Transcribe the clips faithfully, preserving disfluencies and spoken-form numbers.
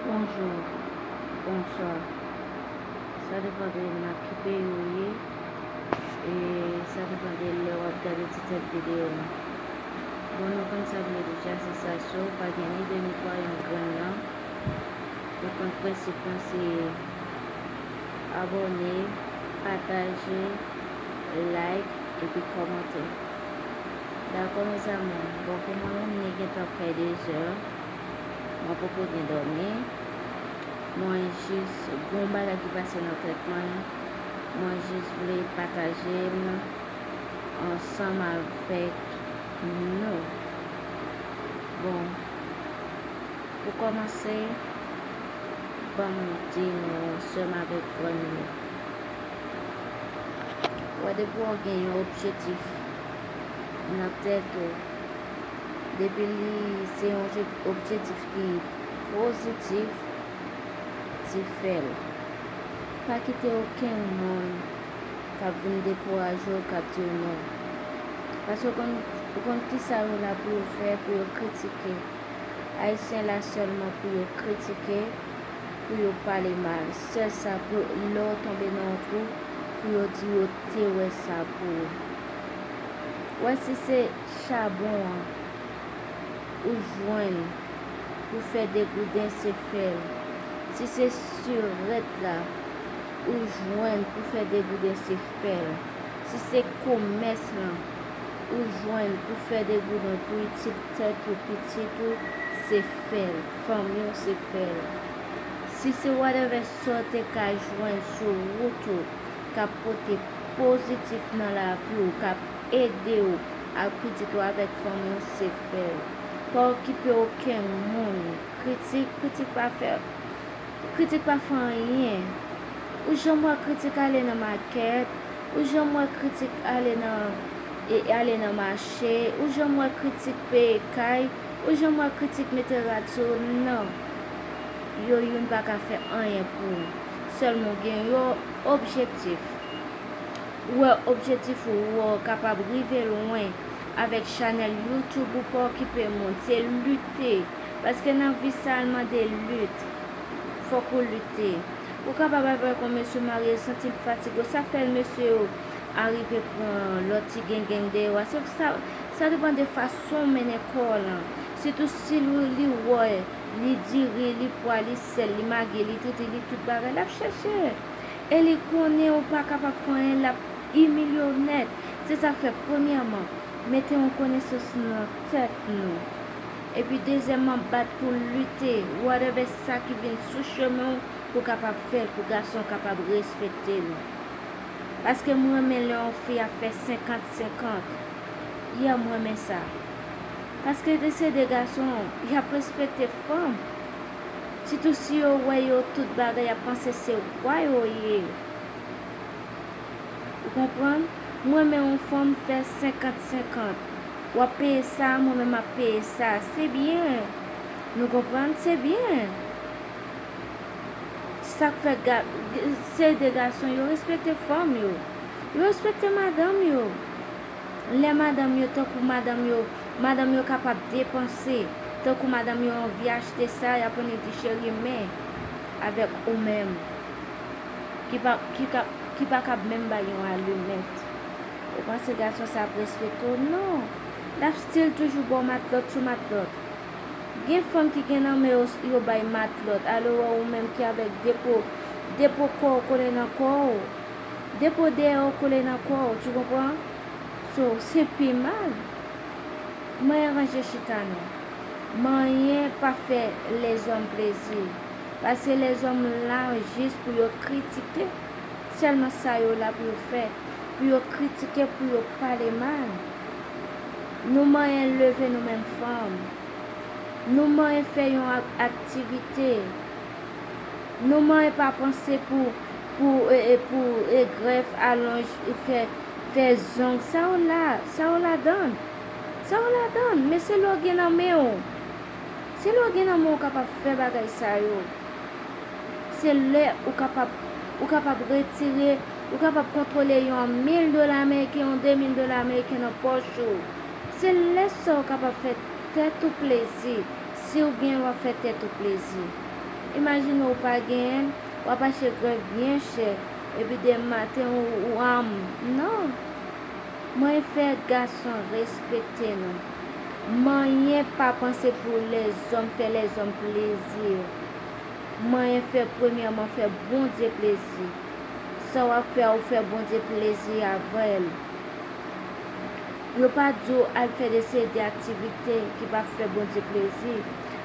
Bonjou, bonswa. Sa depann de nan ki peyi ou ye, e sa depann de lè w ap gade ti tèt videyo la. Bon, nou konn sa m ye deja, se Saso, pa gen ni de ni twa, yon grenn nan. Nou konn prensip lan se abòne, pataje, like, epi kòmante. Dakò, mezanmi. Bon, pou mwen menm, li gentan fè de zè. Mwen poko gen dòmi. Mwen jis, gon bagay ki pase nan tèt mwen. Mwen jis vle pataje l ansanm avèk nou. Bon, pou kòmanse, ban m di nou, sè m avèk frè m yo. Wè, depi w gen yon objektif nan tèt ou, depi li se yon je-, objektif ki pozitif, se fè l. Pa kite okenn moun k ap vin dekouraje w, k ap di w non. Paske w konn, ou konn kisa yo la pou yo fè, pou yo kritike. Ayisyen la sèlman pou yo kritike, pou yo pale mal. Sèl sa, pou lè w tonbe nan yon twou, pou yo di yo te wè sa pou ou. Wè, si se chabon an ou jwenn pou fè degouden, se fè l. Si se sirèt la ou jwenn pou fè degouden, se fè l. Si se komès lan ou jwenn pou fè degouden pou itil tèt ou, pitit ou, se fè l. Fanmi w, se fè l. Si se whatever sa w te ka jwenn sou wout ou k ap pote pozitif nan lavi w, k ap ede w ak pitit ou, avèk fanmi w, se fè l. Pa okipe okenn moun. Kritik, kritik pa fè, kritik pa fè anyen. Ou janm wè kritik ale nan makèt? Ou janm wè kritik ale nan, e, ale nan mache? Ou janm wè kritik peye kay? Ou janm wè kritik mete rad sou ou? Non. Yo youn pa ka fè anyen pou ou. Sèlman w gen yon objektif. Ou wè objektif ou, ou wè w kapab rive lwen avèk chanèl YouTube ou, pa okipe moun. Se lite. Paske nan vi sa, l mande lit. Fòk ou lite. Ou kapab avèk yon mesye marye, santi l fatige, sa fè l mesye yo arive pran lòt ti gengeng deyò a. Se sa, sa depann de fason w mennen kò w lan. Sitou si li, li wè, li diri, li pwa, li sèl, li magi, li titi, li tout bagay, l ap chèche. E li konnen ou pa kapab fè anyen, l ap imilye w nèt. Se sa k fè, premyèman, mete yon konesans nan tèt nou. Epi, dezyèmman, bat pou lite, whatever sa ki vin sou chemen w, pou w kapab fè l, pou gason kapab respekte nou. Paske m renmen lè yon fi ap fè senkant senkant. Yeah, m renmen sa. Paske de se de gason, y ap respekte fanm. Sitou si yo wè yo tout bagay, y ap panse se wa yo ye. Ou konprann? M renmen yon fanm fè senkant senkant. W ap peye sa, mwen menm m ap peye sa. Se byen. Nou konprann? Se byen. Sa k fè ga-, seri de gason, yo respekte fanm yo. Yo respekte madanm yo. Lè madanm yo, tankou madanm yo, madanm yo kapab depanse, tankou madanm yo anvi achte sa, y ap vini di, cheri, men avèk ou menm, ki pa, ki ka, ki pa kab menm bay yon alimèt. Ou panse gason sa ap respekte w? Non. L ap still toujou ba w matlòt sou matlòt. Gen fanm ki gen nan men yo, yo bay matlòt, alò ou menm ki avèk de po, de po kò w kole nan kò w, de po dèyè w kole nan kò w, tu konpran? So, se pi mal. Manyen ranje chita nou. Manyen pa fè lèzòm plezi. Paske lèzòm la jis pou yo kritike. Sèlman sa yo la pou yo fè. Pou yo kritike, pou yo pale mal. Nou manyen leve nou menm fanm. Nou manyen fè yon ak-, aktivite. Nou manyen pa panse pou, pou, e, e, pou, e, grèf, alonj, e, fè, fè zong. Sa w la, sa w ladann? Sa w ladann? Men se lè w gen nan men w. Se lè w gen nan men w, w kapab fè bagay sa yo. Se lè ou kapab, ou kapab retire, ou kapab kontwole yon mil dola ameriken, yon de mil dola ameriken nan pòch ou. Se lè sa w kapab fè tèt ou plezi. Si w gen, w ap fè tèt ou plezi. Imajine w pa genyen l, w ap achte grèv byen chè, epi demen maten ou, ou am. Non. Mwen fè gason respekte nou. Manyen pa panse pou lèzòm, fè lèzòm plezi. Manyen fè premyèman fè Bondye plezi. Sa w ap fè a, ou fè Bondye plezi avè l. Yo pa di w al fè de seri de aktivite ki p ap fè Bondye plezi,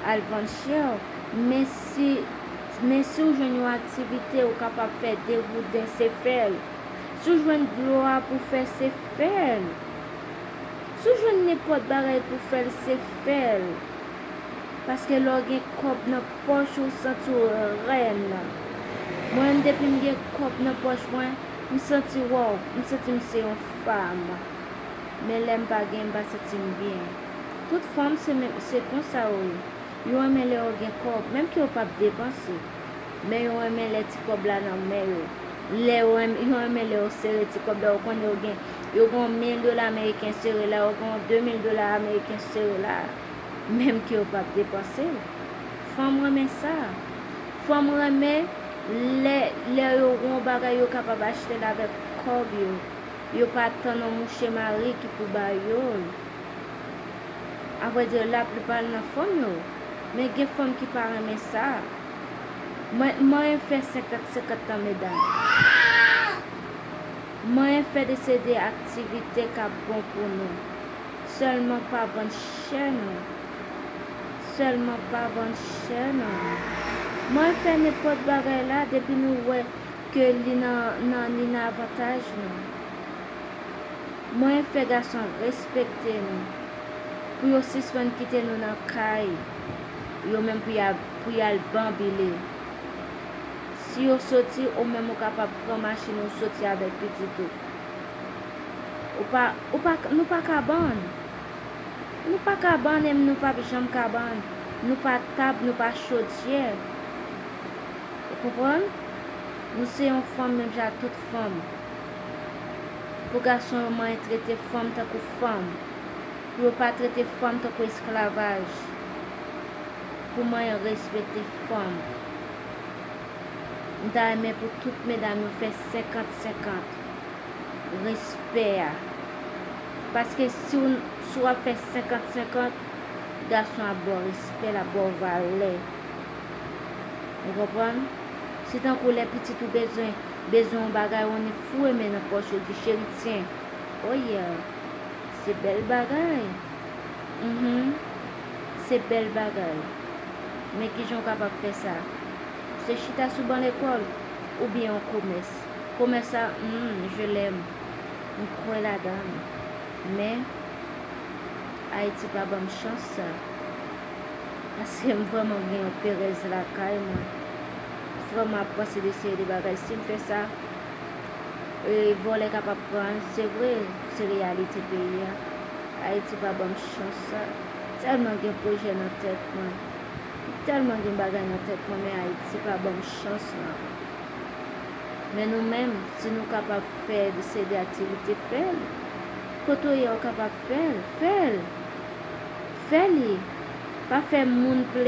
al vann chè w. Men si, men si w jwenn yon aktivite ou kapab fè degouden, se fè l. Si w jwenn dlo a pou fè, se fè l. Si w jwenn nenpòt bagay pou fè l, se fè l. Paske lè w gen kòb nan pòch ou, w santi w rèn. Mwen menm, depi m gen kòb nan pòch mwen, m santi, waw, m santi m se yon fanm. Men lè m pa gen, m pa santi m byen. Tout fanm se menm, se konsa yo ye. Yo renmen lè yo gen kòb, menm ke yo p ap depanse. Men yo renmen lè ti kòb la nan men yo. Lè yo renmen, yo renmen lè yo sere ti kòb la, yo konnen yo gen, yo gen yon mil dola ameriken sere la, yo gen yon de mil dola ameriken sere la. Menm ke yo p ap depanse. Fanm renmen sa. Fanm renmen lè, lè yo gen yon bagay yo kapab achte l avèk kòb yo. Yo pa tann yon mouche mari ki pou ba yo l. Avrèdi, laplipa nan fanm yo. Men gen fanm ki pa renmen sa. Mwen, mwen fè senkant senkant nan medam. Mwen fè de se de aktivite k ap bon pou nou. Sèlman pa vann chè nou. Sèlman pa vann chè nou. Mwen fè nenpòt bagay la depi nou wè ke li nan, nan, li nan avantaj nou. Mwen fè gason respekte nou. Pou yo sispann kite nou nan kay. Yo menm pou y al, pou y al banbile. Si yo soti, ou menm ou kapab pran machin ou soti avèk pitit ou. Ou pa, ou pa, nou pa kabann. Nou pa kabann, e nou p ap janm kabann. Nou pa tab, nou pa chodyè. Ou konprann? Nou se yon fanm menm jan ak tout fanm. Pou gason yo manyen trete fanm tankou fanm. Pou yo pa trete fanm tankou esklavaj. Pou manyen respekte fanm. M ta renmen pou tout medam yo fè senkant senkant. Respè a. Paske si w, si w ap fè senkant senkant, gason ap ba w respè, l ap ba w valè. Ou konprann? Si tankou lè pitit ou bezwen, bezwen yon bagay, ou annik foure men nan pòch ou, di, cheri, tyen. Oh yeah. Se bèl bagay. Mhm. Se bèl bagay. Men kijan w kapab fè sa? Se chita sou ban lekòl oubyen yon komès? Komès la, hmm, je l'aime. M kwè ladan l. Men, Ayiti pa ban m chans sa. Paske m vrèman gen yon perèz lakay mwen. Vrèman ap panse de seri de bagay. Si m fè sa, e, vòlè kapab pran l. Se vre, se reyalite peyi a. Ayiti pa ban m chans sa. Tèlman gen pwojè nan tèt mwen. Tèlman gen bagay nan tèt mwen, men Ayiti pa ban m chans lan. Men nou menm, si nou kapab fè de seri de aktivite, fè l. Kote w ye, ou kapab fè l, fè l. Fè li. Pa fè moun plezi.